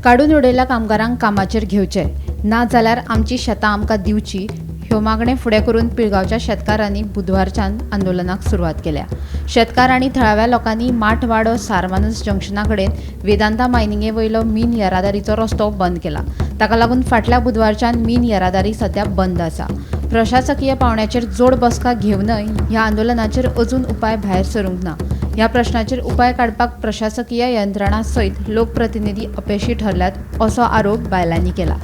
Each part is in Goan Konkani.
काडून उडयल्ल्या कामगारांक कामाचेर घेवचे ना जाल्यार आमची शेतां आमकां दिवची ह्यो मागण्यो फुडें करून पिळगांवच्या शेतकारांनी बुधवारच्यान आंदोलनाक सुरवात केल्या. शेतकार आनी थळाव्या लोकांनी माठवाडो सारमानस जंक्शना कडेन वेदांता मायनिंगे वयलो मीन येरादारीचो रस्तो बंद केला. ताका लागून फाटल्या बुधवारच्यान मीन येरादारी सध्या बंद आसा. प्रशासकीय पावंड्याचेर जोड बसका घेवनय ह्या आंदोलनाचेर अजून उपाय भायर सरूंक ना. ह्या प्रश्नाचेर उपाय काडपाक प्रशासकीय यंत्रणा सयत लोकप्रतिनिधी अपेशी ठरल्यात असो आरोप बायलांनी केला.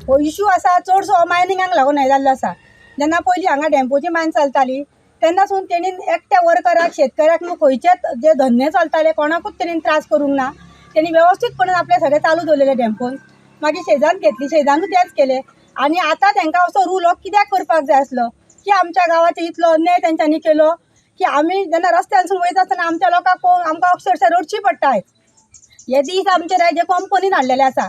हो इशू आसा चडसो मायनिंगाक लागून हें जाल्लो आसा. जेन्ना पयलीं हांगा डेम्पोची मायन चलताली तेन्नासून तेणीन एकट्या वर्कराक शेतकऱ्याक न्हू खंयचेच जे धंदे चलताले कोणाकूच तेणीन त्रास करूंक ना. तेणी वेवस्थीतपणान आपलें सगळें चालू दवरलेलें डेम्पोन. मागीर शेजान घेतली, शेजानूय तेंच केलें. आनी आतां तांकां असो रूल हो कित्याक करपाक जाय आसलो की आमच्या गांवाचेर इतलो अन्याय तेंच्यांनी केलो की आमी जेन्ना रस्त्यानसून वयता आसतना आमच्या लोकांक पळोवन आमकां अक्षरशा रडची पडटा. आयज हे दीस आमचे जे कंपनीन हाडलेले आसा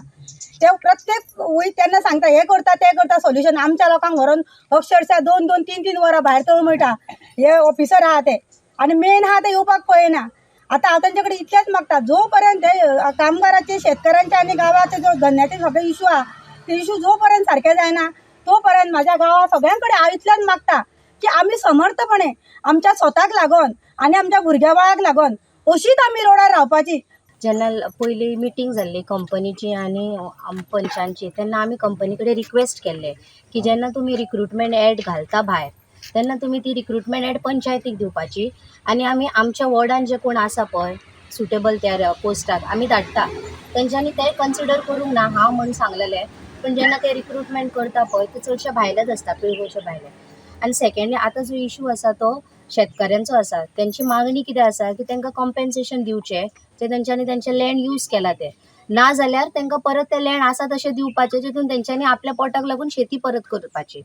ते प्रत्येक वयता तेन्ना सांगता हें करता तें करता सोल्युशन. आमच्या लोकांक व्हरोन अक्षरशा 2 2 3 3 वरां भायर तळून वयता हे ऑफिसर आहा ते, आनी मेन आहा ते येवपाक पळयना. आतां हांव तेंचे कडेन इतलेंच मागता, जो पर्यंत हे कामगाराचे शेतकऱ्यांचे आनी गांवाचे जो धंद्याचे सगळे इशू आहा ते इशू जो पर्यंत सारके जायना तो पर्यंत म्हाज्या गांवा सगळ्यां कडेन हांव इतल्यान मागता की आमी समर्थपणे आमच्या स्वताक लागून आनी आमच्या भुरग्या बाळाक लागून अशीच आमी रोडार रावपाची. जेन्ना पयली मिटींग जाल्ली कंपनीची आनी पंचांची तेन्ना आमी कंपनी कडेन रिक्वेस्ट केल्ले की जेन्ना तुमी रिक्रुटमेंट एड घालता भायर तेन्ना तुमी ती रिक्रुटमेंट एड पंचायतीक दिवपाची आनी आमी आमच्या वॉर्डान जे कोण आसा पळय सुटेबल त्या पोस्टाक आमी धाडटा. तेंच्यांनी तें कन्सिडर करूंक ना हांव म्हूण सांगलेलें, पूण जेन्ना ते रिक्रुटमेंट करता पळय ते चडशे भायलेच आसता, पिळगांवचे भायले. आनी सेकेंडली आतां जो इशू आसा तो शेतकाऱ्यांचो आसा. तेंची मागणी कितें आसा की तांकां कॉम्पेन्सेशन दिवचें जे तेंच्यांनी तेंचें लँड यूज केलां तें, ना जाल्यार तांकां परत तें लँड आसा तशें दिवपाचें जितून तेंच्यांनी आपल्या पोटाक लागून शेती परत करपाची.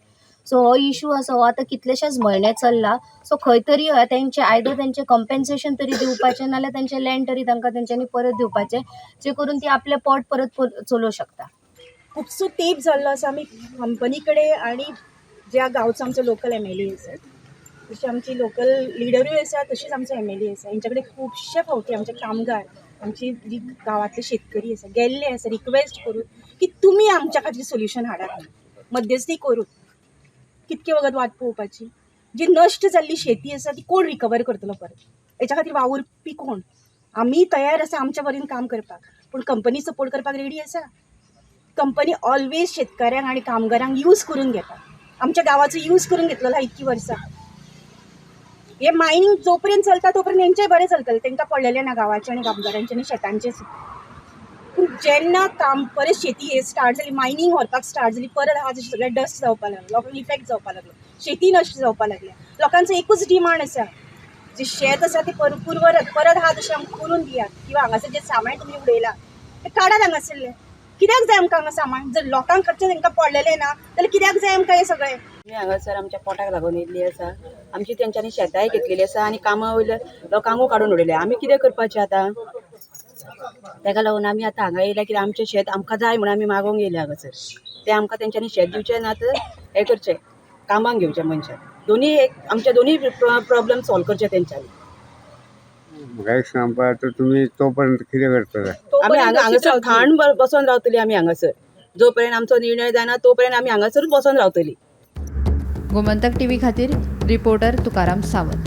सो हो इशू आसा हो आतां कितलेशेच म्हयने चल्ला. सो खंय तरी तेंचे आयदर तेंचें कॉम्पेन्सेशन तरी दिवपाचें नाल्यार तेंचें लँड तरी तांकां तेंच्यांनी परत दिवपाचें, जे करून ती आपलें पोट परत चलोवंक शकता. खुबसो तेंप जाल्लो आसा आमी कंपनी कडेन आनी ज्या गांवचो आमचो लोकल एमएलए आसा तशी आमची लोकल लिडरूय आसा तशीच आमचो एमएलए आसा, हेंच्या कडेन खुबशे फावटी आमचे कामगार आमची जी गांवांतले शेतकरी आसा गेल्ले आसा रिक्वेस्ट करून की तुमी आमच्या खातीर सोल्युशन हाडात, मध्यस्थी करून. कितके वगत वाट पळोवपाची? जी नश्ट जाल्ली शेती आसा ती कोण रिकवर करतलो परत? हेच्या खातीर वावुरपी कोण? आमी तयार आसा आमच्या परीन काम करपाक, पूण कंपनी सपोर्ट करपाक रेडी आसा? कंपनी ऑलवेज शेतकऱ्यांक आनी कामगारांक यूज करून घेता. आमच्या गांवाचो यूज करून घेतलेलो आहा इतकी वर्सां. हे मायनींग जो पर्यंत चलता तो पर्यंत तेंचें बरें चलतलें, तांकां पडलेलें ना गांवाचें आनी कामगारांचें आनी शेतांचें. पूण जेन्ना काम परत शेती स्टार्ट जाली, मायनींग व्हरपाक स्टार्ट जाली, परत आहा तशें सगळें डस्ट जावपाक लागलो, लोकांक इफेक्ट जावपाक लागलो, शेती नश्ट जावपाक लागल्या. लोकांचो एकूच डिमांड आसा, जें शेत आसा तें पुर्वरत परत आहा तशें आमकां करून दियात, किंवां हांगासर जें सामान तुमी उडयलां तें काडात हांगासरलें. कित्याक जाय आमकां हांगा सामान? जर लोकांक खर्च तांकां पडलेलें ना जाल्यार कित्याक जाय आमकां हें सगळें? आमी हांगासर आमच्या पोटाक लागून येयल्ली आसा. आमची तेंच्यांनी शेतांय घेतलेली आसा आनी कामां वयल्या लोकांकूय काडून उडयले. आमी कितें करपाचें आतां? ताका लागून आमी आतां हांगा येयल्या कित्याक आमचें शेत आमकां जाय म्हणून आमी मागोंक येयल्या हांगासर. तें आमकां तेंच्यांनी शेत दिवचें ना तर हें करचें, कामाक घेवचें मनशाक. दोनी एक आमचे दोनी प्रॉब्लम सॉल्व करचे तेंच्यांनी. म्हाका एक सांगपा आतां तुमी तो पर्यंत कितें करतले? आमी हांगासर खाण बसोन रावतली आमी हांगासर. जो पर्यंत आमचो निर्णय जायना तो पर्यंत आमी हांगासरूच बसोन रावतली. गोमंतक टीव्ही खातीर रिपोर्टर तुकाराम सावंत.